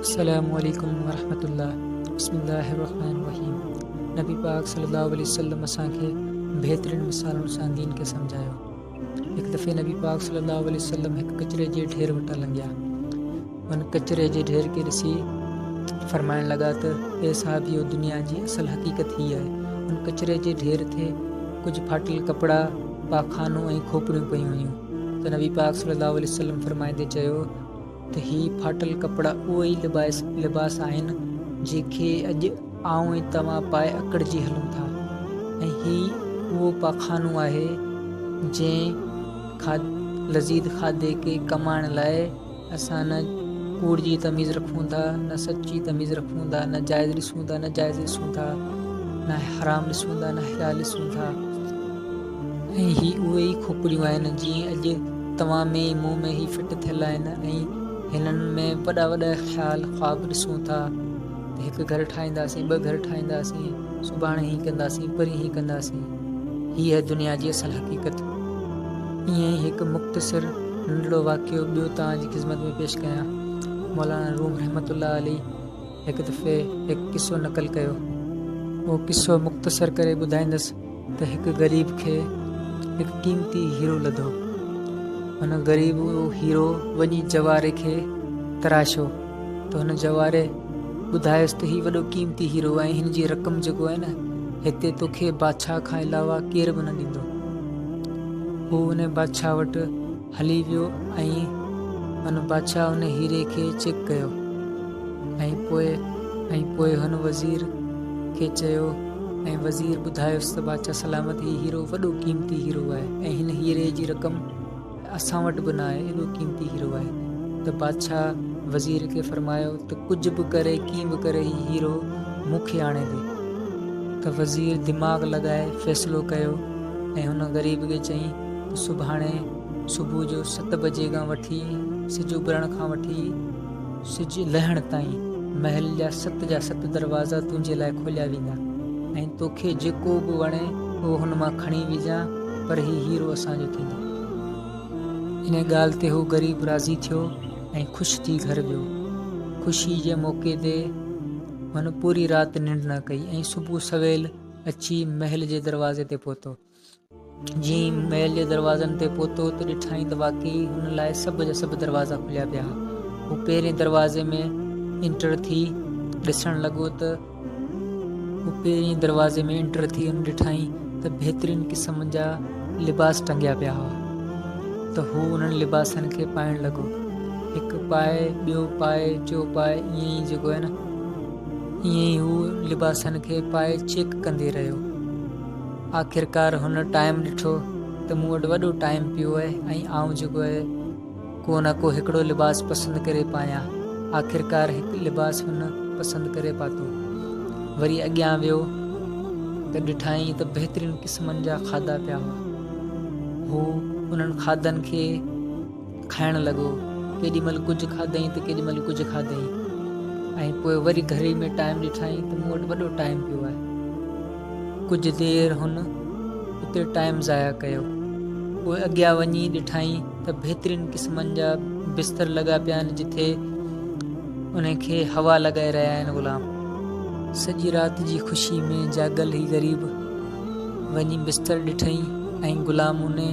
السلام عليڪم ورحمة الله بسم الله الرحمن الرحيم نبي پاڪ صلي الله عليه وسلم اسان کي بهترين مثالن سان دين کي سمجهايو. هڪ دفعي نبي پاڪ صلي الله عليه وسلم هڪ ڪچري جي ڍير وٽان لنگهيا. ان ڪچري جي ڍير کي ڏسي فرمائڻ لڳا ته اي صحابيو دنيا جي اصل حقيقت هي آهي. ان ڪچري جي ڍير تي ڪجهه ڦاٽل ڪپڙا، پاخانو ۽ کوپڙيون پيون هيون ته نبي پاڪ صلي الله عليه وسلم فرمائيندي چيو ته هي ڦاٽل ڪپڙا اهي ئي لباس آهن جيڪي اڄ آئون ۽ توهان پائي اڪڙجي هلون ٿا ۽ هي اهو پاخانو آهي جنهن لذيذ کاڌي کي ڪمائڻ لاء اسان نه ڪوڙ جي تميز رکون ٿا نه سچ جي تميز رکون ٿا نه جائز ڏسون ٿا نه جائز ڏسون ٿا نه حرام ڏسون ٿا نه حلال ڏسون ٿا ۽ هي اهي ئي کوپڙيون آهن جيئن اڄ توهان ۾ مون ۾ هي فٽ ٿيل آهن ۽ هنن ۾ وڏا وڏا خيال خواب ڏسون ٿا ته هڪ گهر ٺاهينداسين ٻه گهر ٺاهينداسين سڀاڻي هي ڪنداسين پرين هي ڪنداسين هي آهي دنيا جي اصل حقيقت. ائين ئي هڪ مختصر ننڍڙو واقعو ٻيو توهان جي خدمت ۾ پيش ڪيان. مولانا روم رحمة الله عليه هڪ دفعي هڪ قصو نقل ڪيو. اهو قصو مختصر ڪري ٻڌائيندس ته هڪ غريب کي هڪ قيمتي هيرو لڌو. هن غريب اهو هيرو وڃي جواري کي تراشيو ته هن جواري ٻڌايس ته هي وڏو قيمتي هيرو آهي ۽ هن جي رقم جيڪو آهي نه هتي توکي بادشاهه کان علاوه ڪير به نه ڏيندو. هو ان بادشاهه وٽ هلي ويو ۽ ان بادشاهه ان هيري کي چيڪ ڪيو ۽ پوء ۽ پوء هن وزير کي چيو ۽ وزير ٻڌايس ته بادشاهه سلامت هي هيرو وڏو قيمتي هيرو آهي ۽ هن هيري جي رقم اسان وٽ به نه آهي ايڏو قيمتي هيرو آهي ته بادشاهه وزير کي فرمايو ته ڪجهه به ڪري ڪيئن به ڪري هي هيرو مون کي آڻي ڏي ته وزير دماغ لڳائي فيصلو ڪيو ۽ هن غريب کي چيائين ته سڀاڻي صبح جو ست بجي کان وٺي سج اڀرڻ کان وٺي سج لهڻ تائين محل جا ست جا ست دروازا تنهنجي لاء کوليا ويندا ۽ توکي جيڪو به وڻي اهو هن مان کڻي وجهان پر هي هيرو اسان جو ٿيندو. ان ڳالهه تي هو غريب راضي ٿيو ۽ خوش ٿي گهر ويو. خوشي جي موقعي تي هن پوري رات ننڊ نه ڪئي ۽ صبح سويل اچي محل جي دروازي تي پهتو. جيئن ئي محل جي دروازن تي پهتو ته ڏٺائين ته واقعي هن لاء سڀ جا سڀ دروازا کليا پيا ها. هو پهرين دروازي ۾ انٽر ٿي ڏسڻ لڳو ته هو پهرين دروازي ۾ انٽر ٿي هن ڏٺائين ته بهترين قسم جا لباس ٽنگيا پيا هئا ته هو انهن لباسن کي پائڻ لڳو. هڪ پائي، ٻيو پائي، ٽيو پائي ائين ئي جيڪو آهي نه ائين ئي هو لباسن کي پائي چيڪ ڪندي رهيو. آخرڪار هن ٽائيم ڏٺو ته مون وٽ وڏو ٽائيم پيو آهي ۽ آئون جيڪو آهي ڪو نه ڪو هڪڙو لباس پسند ڪري پايان. آخرڪار هڪ لباس هن پسند ڪري پاتو. وري اڳيان ويو ته ڏٺائين ته بهترين قسمن جا کاڌا پيا هئا. هو انهن کاڌن کي کائڻ لڳو. ڪيڏي مهل ڪجهه کاڌائين ته ڪيڏي مهل ڪجهه کاڌائين ۽ پوء وري گهڙي ۾ ٽائيم ڏٺائين ته مون وٽ وڏو ٽائيم پيو آهي. ڪجهه دير هن اتي ٽائيم ضايع ڪيو. پوء اڳيان وڃي ڏٺائين ته بهترين قسمن جا بستر لڳا پيا آهن جتي انهن کي هوا لڳائي رهيا آهن غلام. سڄي رات جي خوشي ۾ جاڳل هي غريب وڃي بستر ڏٺائين ۽ غلام انهي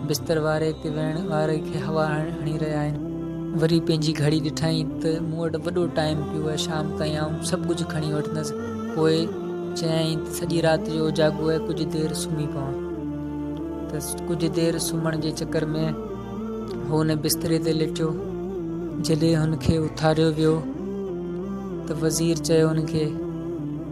بستر واري تي ويهڻ واري کي هوا هڻي رهيا آهن. وري پنهنجي گهڙي ڏٺائين ته مون وٽ وڏو ٽائيم پيو آهي شام تائين آئون سڀ ڪجهه کڻي وٺندس. پوء چيائين ته سڄي رات جو اوجاڳو آهي ڪجهه دير سمهي پوان. ته ڪجهه دير سمهڻ جي چڪر ۾ هو ان بستري تي ليٽيو. جڏهن هن کي اٿاريو ويو ته وزير چيو هن کي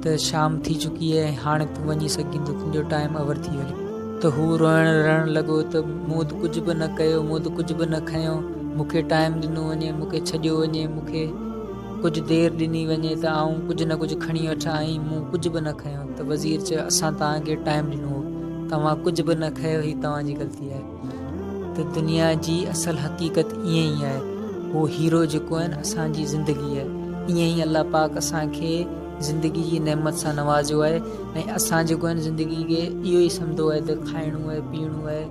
ته شام ٿي چڪي آهي ۽ هاڻي تون وڃي سگهين ٿو تنهنجو ٽائيم اوور ٿي ويو. ته هو روئڻ رڙڻ لڳو ته مون ته ڪجهه به نه ڪيو مون ته ڪجهه به نه کنيو مون کي ٽائيم ڏنو وڃي مون کي ڇڏيو وڃي مون کي ڪجهه دير ڏني وڃي ته آئون ڪجهه نه ڪجهه کڻي وٺان ۽ مون ڪجهه به نه کنيو ته وزير چيو اسان توهان کي ٽائيم ڏنو هو توهان ڪجهه به نه کنيو هي توهان جي غلطي آهي ته دنيا جي اصل حقيقت ائين ئي آهي هو هيرو جيڪو آهي نه اسان جي زندگي آهي ائين ئي الله پاڪ اسان کي زندگي جي نعمت سان نوازيو آهي ۽ اسان جيڪو آهي زندگي کي اهو ئي سمجهندو آهي ته کائڻو آهي پيئڻو آهي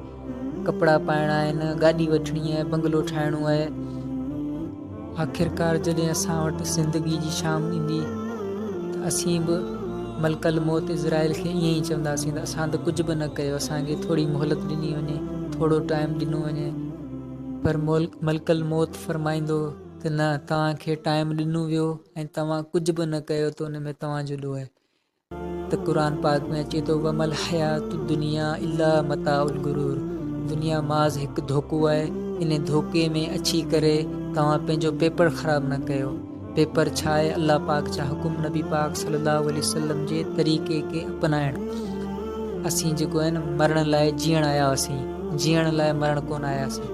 ڪپڙا پائڻا آهن گاڏي وٺڻي آهي بنگلو ٺاهڻو آهي. آخرڪار جڏهن اسان وٽ زندگي جي شام ايندي ته اسين به ملڪ الموت عزرائيل کي ائين ئي چونداسين ته اسان ته ڪجهه به نه ڪيو، اسان کي ٿوري مهلت ڏني وڃي، ٿورو ٽائيم ڏنو وڃي. پر ملڪ الموت فرمائيندو ته نه توهان کي ٽائيم ڏنو ويو ۽ توهان ڪجهه به نه ڪيو ته ان ۾ توهان جو ڏوهه آهي. ته قرآن پاڪ ۾ اچي ٿو وما الحيات الدنيا الا متاع الغرور دنيا محض هڪ ڌوڪو آهي ان ڌوڪي ۾ اچي ڪري توهان پنهنجو پيپر خراب نه ڪيو پيپر ڇا آهي الله پاڪ جا حڪم نبي پاڪ صلي الله عليه وسلم جي طريقي کي اپنائڻ اسين جيڪو آهي نه مرڻ لاء جيئڻ آيا هئاسين جيئڻ لاء مرڻ ڪونه آياسين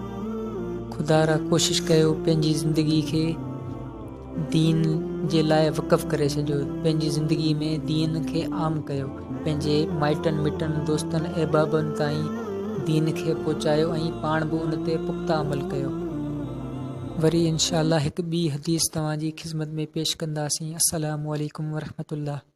خدا را ڪوشش ڪيو پنهنجي زندگي کي دين جي لاء وقف ڪري ڇڏيو، پنهنجي زندگي ۾ دين کي عام ڪيو، پنهنجي مائٽن مٽن دوستن احبابن تائين دين کي پهچايو ۽ پاڻ به ان تي پخته عمل ڪيو. وري انشاء الله هڪ ٻي حديث توهان جي خدمت ۾ پيش ڪنداسين. السلام عليڪم ورحمة الله.